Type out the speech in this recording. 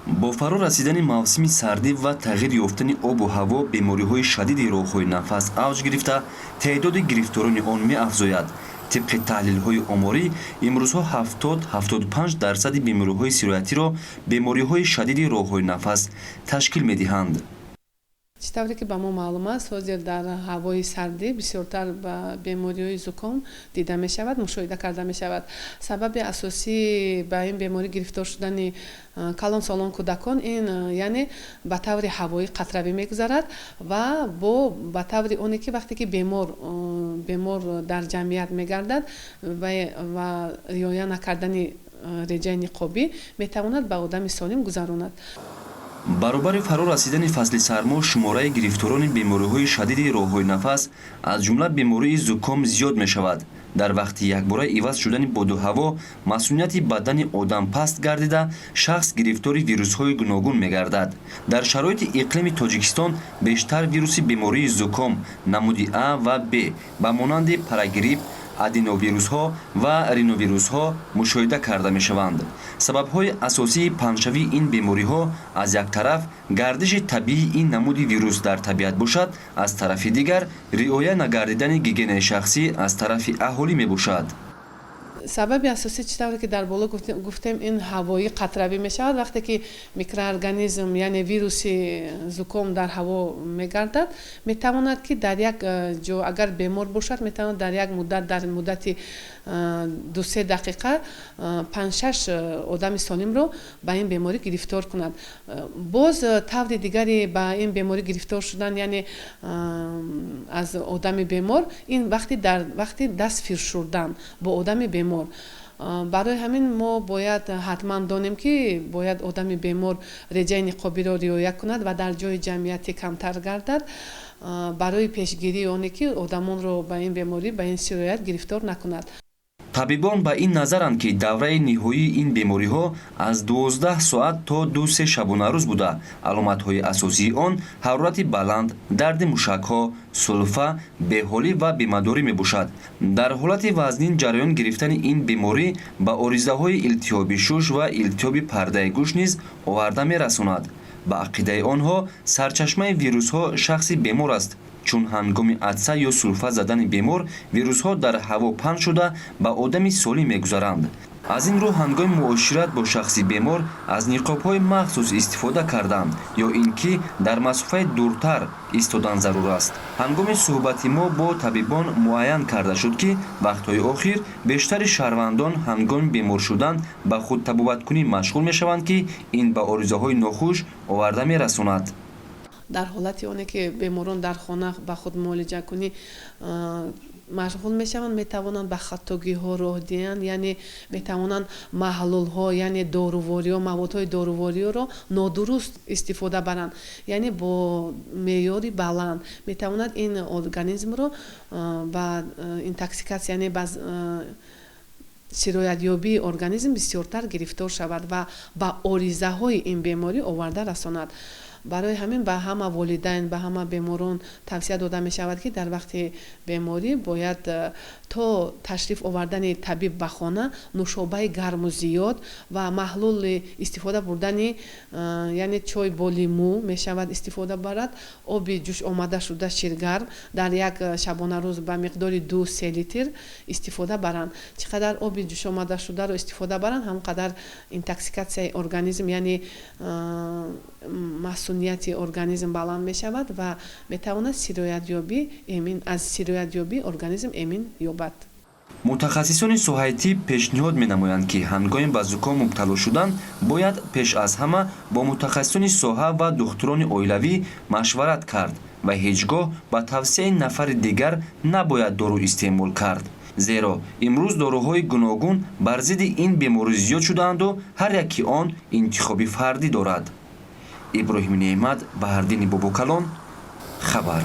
Бо фаро расидани мавсими сардӣ ва тағйир ёфтани обу ҳаво бемориҳои шадиди роҳҳои нафас авҷ гирифта, теъдоди гирифторони он меафзояд. Тибқи таҳлилҳои оморӣ, имрӯзҳо 70-75 дарсади бемориҳои сироятиро бемориҳои шадиди роҳҳои нафас ташкил медиҳанд. Чӣ тавре ки ба мо маълум аст, ҳозир дар ҳавои сардӣ бисёртар ба бемориҳои зуком дида мешавад, мушоҳида карда мешавад. Сабаби асосии ба ин беморӣ гирифтор шудани калонсолон, кӯдакон ин, яъне, ба таври ҳавоӣ қатравӣ мегузарад ва бо ба таври оне ки вақте ки бемор дар ҷамъият мегардад ва риоя накардани реҷаи ниқобӣ метавонад ба одами солим гузаронад. Баробари фаро расидани фасли сармо шумораи гирифторони бемориҳои шадиди роҳҳои нафас, аз ҷумла бемории зуком, зиёд мешавад. Дар вақти якбора иваз шудани боду ҳаво масунияти бадани одам паст гардида, шахс гирифтори вирусҳои гуногун мегардад. Дар шароити иқлими Тоҷикистон бештар вируси бемории зуком намуди А ва Б ба монанди парагрипп, аденовирусҳо ва риновирусҳо мушоҳида карда мешаванд. Сабабҳои асосии паҳншавии ин бемориҳо, аз як тараф, гардиши табиии ин намуди вирус дар табиат бошад, аз тарафи дигар, риоя нагардидани гигиенаи шахсӣ аз тарафи аҳолӣ мебошад. Сабаби асосӣ, чӣ тавре ки дар боло гуфтем, ин ҳавоӣ қатравӣ мешавад. Вақте ки микроорганизм, яъне вируси зуком, дар ҳаво мегардад, метавонад ки дар як ҷо агар бемор бошад, метавонад дар як муддат, дар муддати 2-се дақиқа панҷ-шаш одами солимро ба ин беморӣ гирифтор кунад. Боз таври дигари ба ин беморӣ гирифтор шудан, яъне аз одами бемор, ин вақти дар вақти даст фишурдан бо одами бемор. Барои ҳамин мо бояд ҳатман донем, ки бояд одами бемор реҷаи ниқобиро риоя кунад ва дар ҷои ҷамъиятӣ камтар гардад, барои пешгирии оне ки одамонро ба ин беморӣ, ба ин сироят гирифтор накунад. Табибон ба ин назаранд, ки давраи ниҳоии ин бемориҳо аз 12 соат то 2-се шабонарӯз буда, аломатҳои асосии он ҳарорати баланд, дарди мушакҳо, сулфа, беҳолӣ ва бемадорӣ мебошад. Дар ҳолати вазнин ҷараён гирифтани ин беморӣ ба оризаҳои илтиҳоби шуш ва илтиҳоби пардаи гӯш низ оварда мерасонад. Ба ақидаи онҳо, сарчашмаи вирусҳо шахси бемор аст, чун ҳангоми атса ё сулфа задани бемор вирусҳо дар ҳаво паҳн шуда, ба одами солим мегузаранд. Аз ин рӯ, ҳангоми муошират бо шахси бемор аз ниқобҳои махсус истифода кардан ё ин ки дар масофаи дуртар истодан зарур аст. Ҳангоми суҳбати мо бо табибон муайян карда шуд, ки вақтҳои охир бештари шаҳрвандон ҳангоми бемор шудан ба худтабобаткунӣ машғул мешаванд, ки ин ба оризаҳои нохуш оварда мерасонад. Дар ҳолати оне ки беморон дар хона ба худ муолиҷакунӣ машғул мешаванд, метавонанд ба хатогиҳо роҳ диҳанд, яъне метавонанд маҳлулҳо, яъне дорувориҳо, маводҳои дорувориро нодуруст истифода баранд, яъне бо меъёри баланд. Метавонад ин организмро ба интоксикатсия, яъне ба сироятёбии организм бисёртар гирифтор шавад ва ба оризаҳои ин беморӣ оварда расонад. Барои ҳамин ба ҳама волидайн, ба ҳама беморон тавсия дода мешавад, ки дар вақти беморӣ бояд то ташриф овардани табиб ба хона нӯшобаи гарму зиёд ва маҳлули истифода бурдани, яъне чой бо лимӯ мешавад истифода барад, оби ҷӯш омада шуда ширгарм дар як шабонарӯз ба миқдори 2-се литр истифода баранд. Чӣ қадар оби ҷӯшомада шударо истифода баранд, ҳамон қадар интоксикатсияи организм, яъне масунияти организм баланд мешавад ва метавонад сироятёбӣ эмин аз сироятёбии организм эмин ёбад. Мутахассисони соҳаи тиб пешниҳод менамоянд, ки ҳангоми ба зуком мубтало шудан бояд пеш аз ҳама бо мутахассисони соҳа ва духтурони оилавӣ машварат кард ва ҳеҷ гоҳ ба тавсияи нафари дигар набояд дору истеъмол кард, зеро имрӯз доруҳои гуногун бар зидди ин беморӣ зиёд шудаанду ҳар яки он интихоби фардӣ дорад. Иброҳим Неъмат, Баҳрдини Бобокалон, хабар.